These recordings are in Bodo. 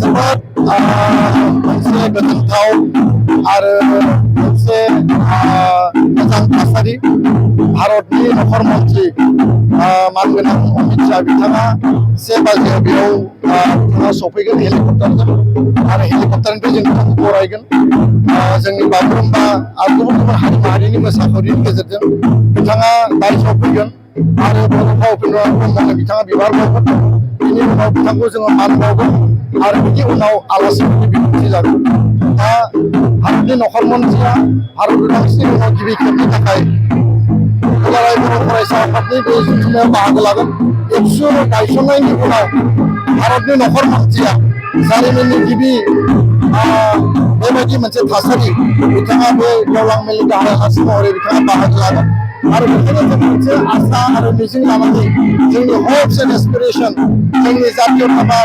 जोबोद मोनसे गोजोनथाव आरो मोनसे मोजां थासारि भारतनि नखर मन्त्रि मानगोनां अमित शाह बिथाङा 1 बाजियाव बेयाव बिथाङा सफैगोन हेलिकप्टारजों आरो हेलिकप्टारनिफ्राय जों बिथांखौ बरायगोन जोंनि बागुरुम्बा आरो गुबुन गुबुन हारि माहारिनि मोसाखावरिनि गेजेरजों बिथाङा दाइसआव फैगोन आरो बर' फावखुंग्रि ब्रह्मनो बिथाङा बिबार बावगोन बिनि उनाव बिथांखौ जोङो मान बावगोन आरो बिनि उनाव आलासिफोरनि बिबुंथि जागोन दा भारतनि नखर मन्त्रिया भारत उदांस्रिनि उनाव गिबि खेबनि थाखाय दुलाराय बर' फरायसा आफादनि बे जथुम्मायाव बाहागो लागोन एबसु गायसननायनि उनाव भारतनि नखर मन्त्रिया जारिमिननि गिबि बेबायदि मोनसे थासारि बिथाङा बे गेवलां मेलनि गाहाय आलासि महरै बिथाङा बाहागो लागोन आरो बेखायनो जों मोनसे आसा आरो मिजिं लानानै जोंनि हप्स एन्ड एसपिरेसन जोंनि जातीय थाबा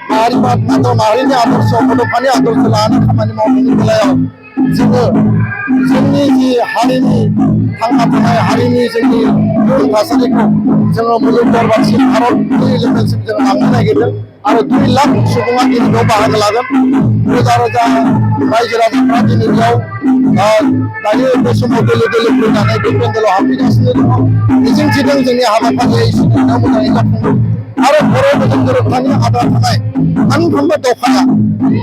माहारिबाद माहारिनि आदर्श बड'फानि आदर्श लानानै खामानि मावनायनि बेलायाव जोङो जोंनि जि हारिनि थांना थानाय हारिनि जोंनि इयुन थासारिखौ जोङो मुलुग दरबारसिम भारतनि लेभेलसिम जों लांनो नागिरदों आरो 2 लाख सुबुङा दिनै बेयाव बाहागो लागोन रोजा रोजा रायजो राजाफ्रा दिनै बेयाव दायो बे समाव दोलो दोलो फैनानै बे पेन्डेलाव हाबफैगासिनो दङ मिजिंथिदों जोंनि हाबाफारिया इसुनियाव मोजाङै जाफुंगोन आरो बर' गोजोन गोरोबथानि आद्रा थानाय मोनफ्रोमबो दफाया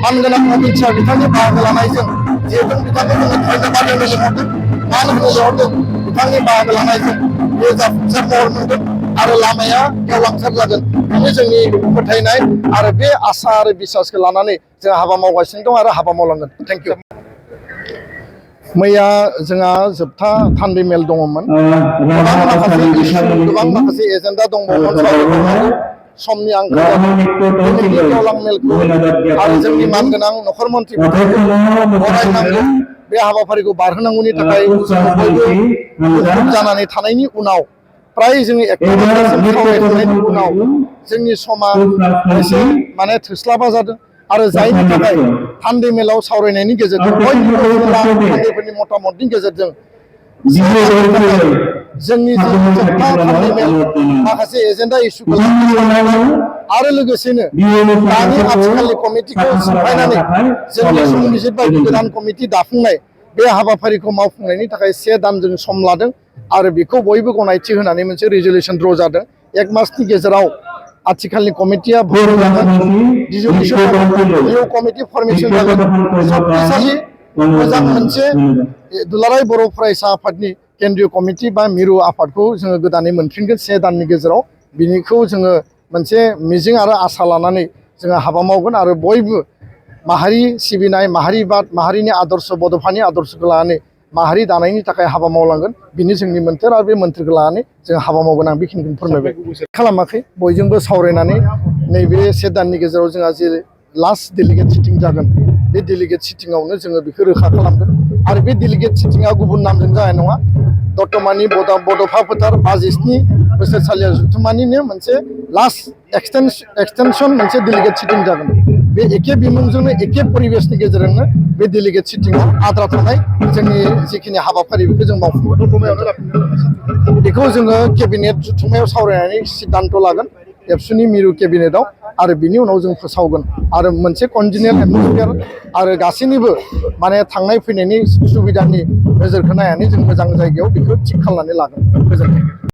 मानगोनां अमित शाह बिथांनि बाहागो लानायजों जिहेतु बिथांखौ जोङो धन्यबाद होनो लिंहरदों मान होनो लिंहरदों बिथांनि बाहागो लानायजों बे जाफुंसार महर मोनगोन आरो लामाया गेवलांसार जागोन बेनो जोंनि फोथायनाय आरो बे आसा आरो बिसासखौ लानानै जों हाबा मावगासिनो दं आरो हाबा मावलांगोन थेंक इउ मैया जोंहा जोबथा थान्दै मेल दङमोन गोबां माखासे एजेन्डा दंबावोमोन समनि आंखाल दिनैनि गेवलां मेलखौ आरो जोंनि मानगोनां नखर मन्थ्रिफोरखौ बरायनांगौ बे हाबाफारिखौ बारहोनांगौनि थाखाय बयबो मुखुब जानानै थानायनि उनाव प्राय जोङो एकटासिम सावरायखांनायनि उनाव जोंनि समा एसे माने थोस्लाबा जादों आरो जायनि थाखाय थान्दै मेलाव सावरायनायनि गेजेरजों बयनिबो मतामतनि गेजेरजों जोंनि जि जोबथा थान्दै मेल माखासे एजेन्डा इस्युखौ आरो लोगोसेनो दानि आथिखालनि कमिटिखौ सिफायनानै जोंनि संबिजित बायदि गोदान कमिटि दाफुंनाय बे हाबाफारिखौ मावफुंनायनि थाखाय 1 दान जों सम लादों आरो बेखौ बयबो गनायथि होनानै मोनसे रिजलिउसन ड्र जादों 1 मासनि गेजेराव आथिखालनि कमिटिया भट जागोन निउ कमिटि फर्मेसन जागोन शक्तिशाली मोजां मोनसे दुलाराय बर' फरायसा आफादनि केन्द्रीय कमिटि बा मिरु आफादखौ जोङो गोदानै मोनफिनगोन 1 दाननि गेजेराव बिनिखौ जोङो मोनसे मिजिं आरो आसा लानानै जोङो हाबा मावगोन आरो बयबो माहारि सिबिनाय माहारिबाद माहारिनि आदर्श बड'फानि आदर्शखौ लानानै माहारि दानायनि थाखाय हाबा मावलांगोन बिनि जोंनि मोन्थोर आरो बे मोन्थोरखौ लानानै जों हाबा मावगोन आं बेखिनिखौनो फोरमायबाय खालामाखै बयजोंबो सावरायनानै नैबे 1 दाननि गेजेराव जोंहा जे लास्ट डेलिगेट सिटिं जागोन बे डेलिगेट सिटिंआवनो जोङो बेखौ रोखा खालामगोन आरो बे डेलिगेट सिटिंआ गुबुन नामजों जानाय नङा दतमानि बड'फा फोथार 25 बोसोरसालियाव जथुम्मानिनो मोनसे लास्ट एक्सटेनसन मोनसे डेलिगेट सिटिं जागोन बे एखे बिमुंजोंनो एखे परिबेसनि गेजेरजोंनो बे डेलिगेट सिटिंआव आद्रा थानाय जोंनि जिखिनि हाबाफारि बेखौ जों मावफुंगोन बेखौ जोङो केबिनेट जथुम्मायाव सावरायनानै सिद्धान्त लागोन एबसुनि मिरु केबिनेटआव आरो बिनि उनाव जों फोसावगोन आरो मोनसे कन्टिनिउल एटमस्फियार आरो गासैनिबो माने थांनाय फैनायनि सुबिदानि नोजोरखौ नायनानै जों मोजां जायगायाव बेखौ थिग खालामनानै लागोन गोजोन्थों।